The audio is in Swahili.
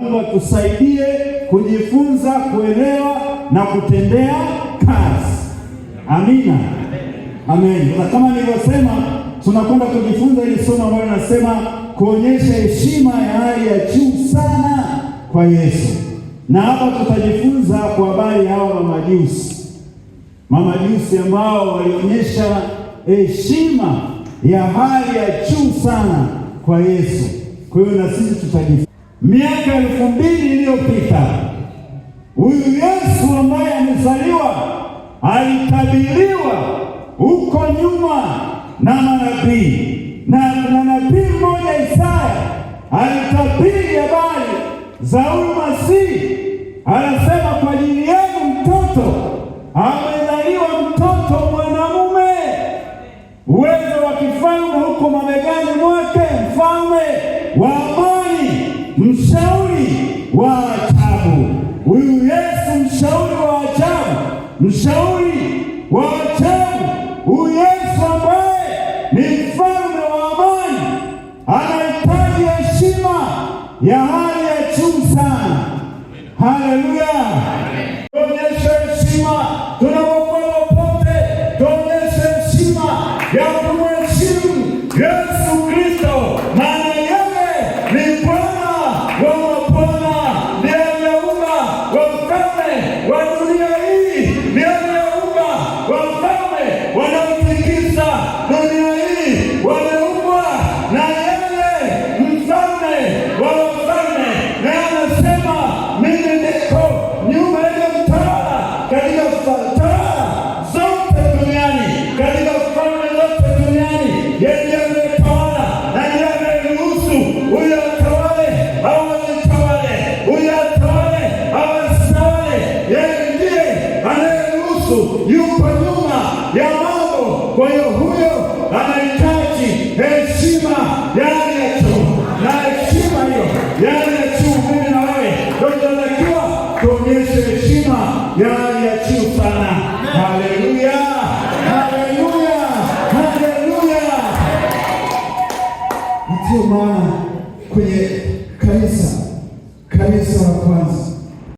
Mungu atusaidie kujifunza, kuelewa na kutendea kazi. Amina, amen. Sasa kama nilivyosema, tunakwenda kujifunza hili somo ambalo linasema kuonyesha heshima ya hali ya juu sana kwa Yesu, na hapa tutajifunza kwa habari ya hawa mamajusi, mamajusi ambao walionyesha heshima ya hali ya juu sana kwa Yesu. Kwa hiyo na sisi tutajifunza. Miaka 2000 iliyopita huyu Yesu ambaye amezaliwa alitabiriwa huko nyuma na manabii, na kuna nabii mmoja Isaya alitabiri habari za huyu Masihi, anasema kwa ajili yenu mtoto amezaliwa, mtoto mwanamume, uwezo wa kifalme huko mabegani mwake, mfalme wa amani, mshauri wa ajabu. Huyu Yesu mshauri wa ajabu, mshauri wa ajabu, huyu Yesu ambaye ni mfalme wa amani, anahitaji heshima ya hali ya juu sana. Haleluya! Tuonyeshe heshima tunapokuwa popote, tuonyeshe heshima ya kumheshimu Yesu Kristo, maana yeye ni Bwana wa mabwana, ndiye aliyeumba wafalme wa dunia hii, ndiye aliyeumba wafalme wanaotikisa dunia hii, wameumbwa na yeye, mfalme wa wafalme, na anasema mimi niko nyuma ya mtawala katika tawala zote duniani, katika falme zote duniani, yeye ndiye anayetawala na ndiye anayeruhusu huyo atawale au asitawale, huyo atawale au asitawale. Yeye ndiye anayeruhusu, yuko nyuma ya mambo. Kwa hiyo huyo anahitaji heshima ya hali ya juu, na heshima hiyo ya hali ya juu, mimi na wewe ndio tunatakiwa tuonyeshe heshima ya hali ya juu sana. Haleluya, haleluya, haleluya! Ndio maana